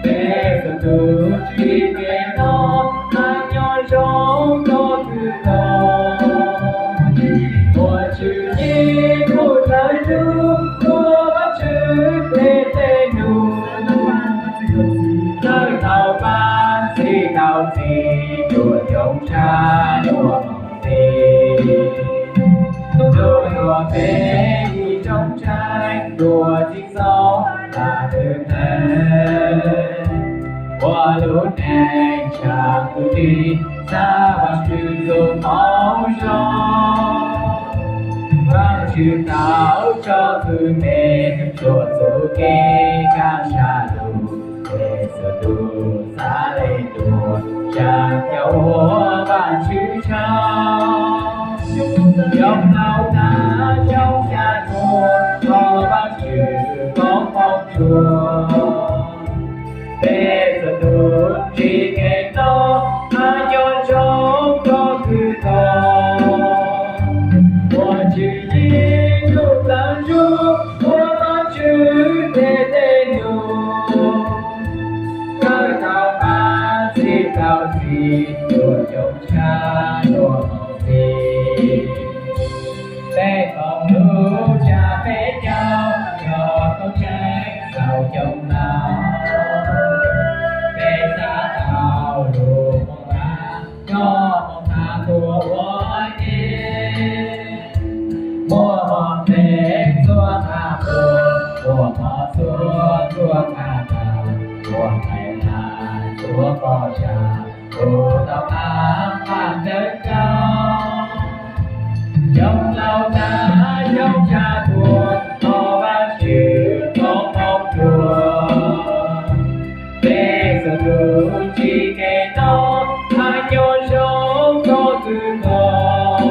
Peb txhua tus tsis kev no, hab nyob zoo rua kws tau. Ua Tswv Yexus tawv ntsug, ua Vajtswv tej dej num, kawm tau pab txhij tau txim, tuam coob tshaj tuam moov txim. Tub ntuas peb ib tsoom ntseeg tuam txhij txaus tag twg ntawd, ua lub neej tshaj tug dig xav Vajtswv txuj moo zoo. Vajtswv tau tso tug me tub ntsuag txuj kev kaj sab lug, peb txhua tus xav lees tuag tsa cov uas Vajtswv tshaj. Yoov laus tag xyoo xya tuaj, thov Vajtswv koob hmoov tsuag. Peb txhua tus tsis kev no, hab nyob zoo rua kws tau. Ua Tswv Yexus tawv ntsug, ua Vajtswv tej dej num, kawm tau pab txhij tau txim, tuam coob tshaj tuam moov txim. Peb koom lug tsa peb caug, yog koob tsheej txaus coob lawm. Peb xav tau lug moog nqaa, nyob moog nqaa tuag ua ke. Muaj hom peb txhua qhov tuag, muaj hom txhua txhua qhov tuag, muaj nqaij lag txhua pob zag, tug tau qab nqaj ntawd rau. Yoov laus tag xyoo xya tuaj, thov Vajtswv koob hmoov tsuag. Peb txhua tus tsis kev no, hab nyob zoo rua kws tau.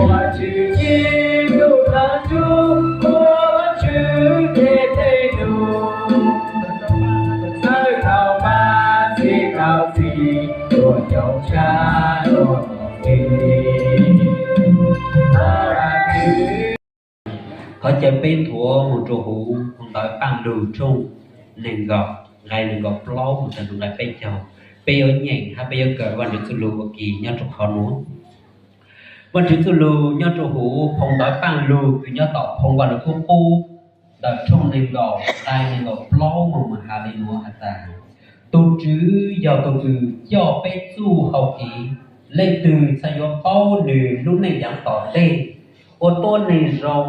Ua Tswv Yexus tawv ntsug, ua Vajtswv tej dej num, kawm tau pab txhij tau txim, tuam coob tshaj tuam moov txim. Thov caw peb nthuav moog rua huv Phoo Ntawv Paaj Lug tshooj neeg nkaum, nqai neeg nkaum plaub moog txug nqai peb caug. Peb yuav nyeem hab peb yuav kawm Vaajtswv txuj lug ua ke nyob rua qhov nuav. Vaajtswv txuj lug nyob rua huv Phoo Ntawv Paaj Lug kws nyob tom Phoo Vaj Lug Kub Qub ntawm tshooj neeg nkaum, nqai neeg nkaum plaub moog has le nuav has tas, Tug Tswv yog tug kws coj peb txuj hau kev, leej twg txhaj yuav paub nwg lub neej yaav tom ntej? Ua tuab neeg zoo,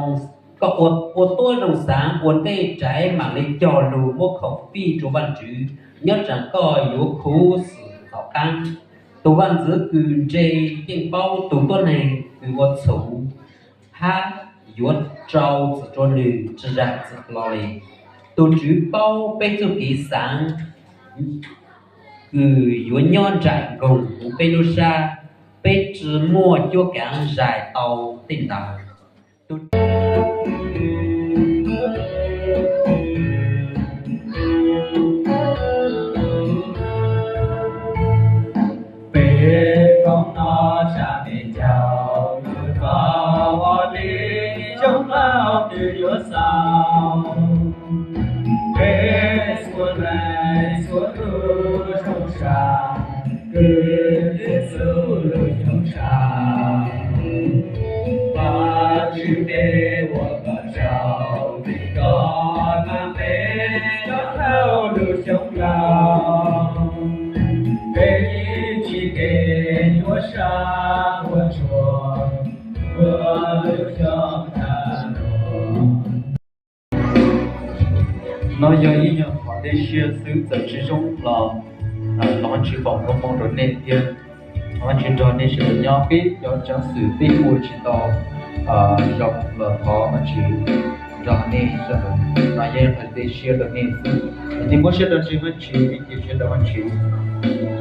koj ua, ua tuab zoo xaav ua ntej rais maam le cog lug muab khoom fij rua Vaajtswv, nyob tsam koj yuav khuv xim tom qaab. Tug vaaj ntxwv kws ntse yeej paub tug tuab neeg kws ua txhuv hab yuav rau txim rua nwg tsi zag txim lo le. Tug Tswv paub peb txuj kev xaav kws yuav nyob nraim nkoog huv peb lub sab, peb tsi muaj cuab kaav zais tau tej ntawd. Tug Xaus peb txhua leej txhua tus zoo sab, kwv tij txhua tus xyoo sab. Vajtswv tes ua kom tsaus nti kom tag nrho cov hlau lub xyoo laus. Peb tsis kev nyuaj sab ua tshua ua lub xyoo tag los. No yog ib nyuag qhov dej siab xwb, txawm tsis zoo los thov Vajtswv foom koob hmoov rau nej thiab. Thov Vajtswv nrog nej sawv daws nyob, peb cov ceev xwm peb ua tsis tau zoo los thov Vajtswv nrog nej sawv daws. No yog qhov dej siab rau nej xwb. Nej muab siab rau ntseeg Vajtswv, nej cia siab rau Vajtswv.